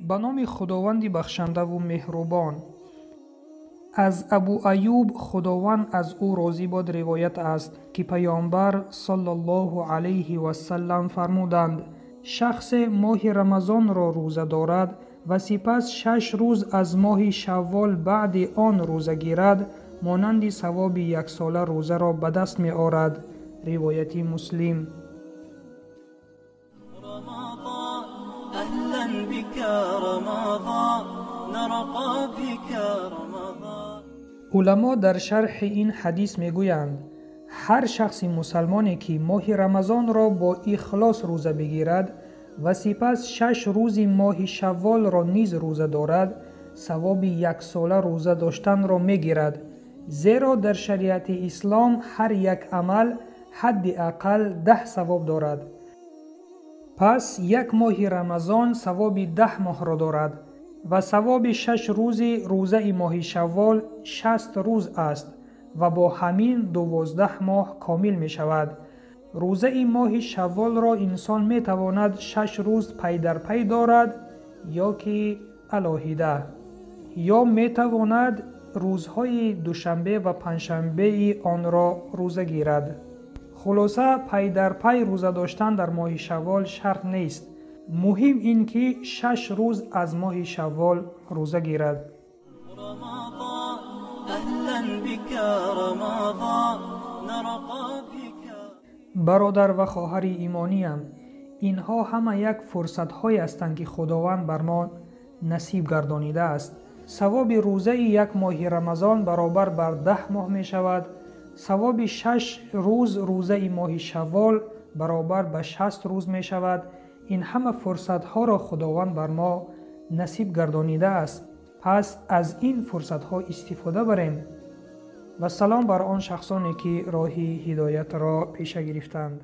Ба номи Худованди бахшандаву меҳрубон. Аз Абу Аюб, Худованд аз ӯ розӣ бод, ривоят аст, ки Паёмбар саллаллоҳу алайҳи васаллам фармуданд: шахсе моҳи Рамазонро рӯза дорад ва сипас 6 рӯз аз моҳи Шаввол баъди он рӯза гирад, монанди савоби яксола рӯзаро ба даст меорад. Ривояти Муслим. Уламо дар шарҳи ин ҳадис мегӯянд: ҳар шахси мусалмоне, ки моҳи Рамазонро бо ихлос рӯза бигирад ва сипас 6 рӯзи моҳи Шавволро низ рӯза дорад, савоби яксола рӯза доштанро мегирад. Зеро дар шариати ислом ҳар як амал ҳадди ақал 10 савоб дорад. Пас як моҳи Рамазон савоби 10 моҳро дорад ва савоби 6 рӯзи рӯзаи моҳи Шаввол 60 рӯз аст ва бо ҳамин 12 моҳ комил мешавад. Рӯзаи моҳи Шавволро инсон метавонад 6 рӯз пай дар пай дорад ё ки алоҳида, ё метавонад рӯзҳои душанбе ва панҷшанбеи онро рӯза гирад. Хулоса, пай дар пай рӯза доштан дар моҳи Шаввол шарт нест. Муҳим ин ки 6 рӯз аз моҳи Шаввол рӯза гирад. Бародар ва хоҳари имониям, инҳо ҳама як фурсатҳое ҳастанд, ки Худованд бар мо насиб гардонидааст. Савоби рӯзаи як моҳи Рамазон баробар бар 10 моҳ мешавад. Савоби 6 рӯз рӯзаи моҳи Шаввол баробар ба 60 рӯз мешавад. Ин ҳама фурсатҳоро Худованд бар мо насиб гардонидааст. Пас аз ин фурсатҳо истифода барем. Ва салом бар он шахсоне, ки роҳи ҳидоятро пеша гирифтанд.